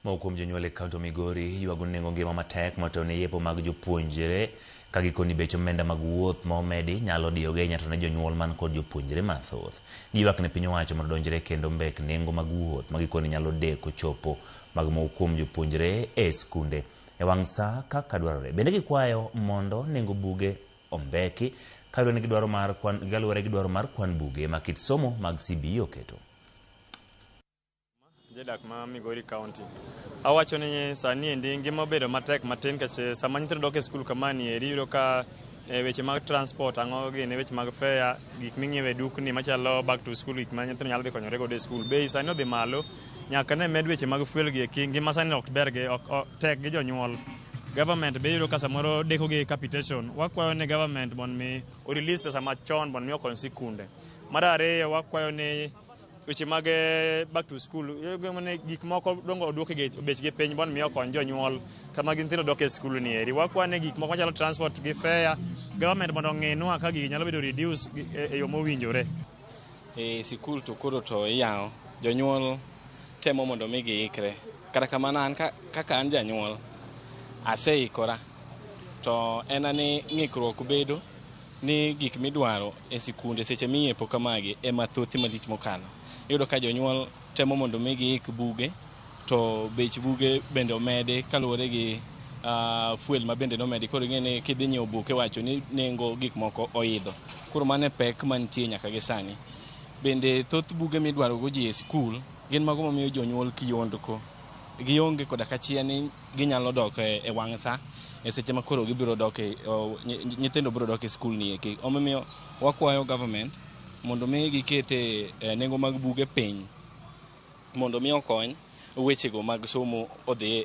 Moko kuom jonyuol e kaunti ma Migori ywago nengo ngima matek motelo ne yepo mag jopuonjre ka gikoni bech omenda mag wuoth ma omedi nyalo diyogi ahinya to ne jonyuol man kod jopuonjre mathoth. Giywak ne piny owacho mondo odonjre kendo mbek nengo mag wuoth ma gikoni nyalo deko chopo mag moko kuom jopuonjre e skunde e wang' saa kaka dwarore. Bende gikwayo mondo nengo buge ombeki kaluwore gi dwaro mar kwan, kaluwore gi dwaro mar kwan buge ma kit somo mag CBE oketo. Jadak ma Migori County. Awacho ni sani endi ngima obedo matek matin nikech sama nyithindo dok e skul kamani eri iyudo ka weche mag transport ang'o gini weche mag fare gik ming'iewo e dukni machalo back to school gik ma nyithindo nyalo dhi konyore godo e skul bei sani odhi malo nyaka ne med weche mag fuel gi eki ngima sani ok ber gi ok tek gi jonyuol government be iyudo ka samoro deko gi capitation wakwayo ni government mondo mi o release pesa machon mondo mi okony sikunde mar ariyo wakwayo ni weche mag back to school ni gik moko dongo oduok bechgi piny mondo mi okony jonyuol kama nyithindo dok e skul ni eri wakwayo ni gik moko machalo transport gi fare government mondo ong'inwa ka gigi nyalo bedo reduced e yo mowinjore. E sikul to koro to iyawo jonyuol temo mondo mi giikre kata kamano an kaka an janyuol aseikora to en ani ng'ikruok bedo ni gik midwaro e sikunde seche miyepo kamagi ema thothi malich mokalo. Iyudo ka jonyuol temo mondo mi giik buge to bech buge bende omedi kaluwore gi fuel ma bende nomedi koro ing'e ni kidhi nyiewo buk iwacho ni nengo gik moko oidho. Koro mano e pek mantie nyaka gi sani. Bende thoth buge midwaro go ji e sikul gin mago mamiyo jonyuol kiondko. Gionge koda kachia ni ginyalo dok e wang' sa e seche ma koro gibiro dok e nyithindo biro dok e skul ni eki. Omiyo wakwayo government mondo mi gikete nengo mag buge piny mondo mi okony wechego mag somo odhi.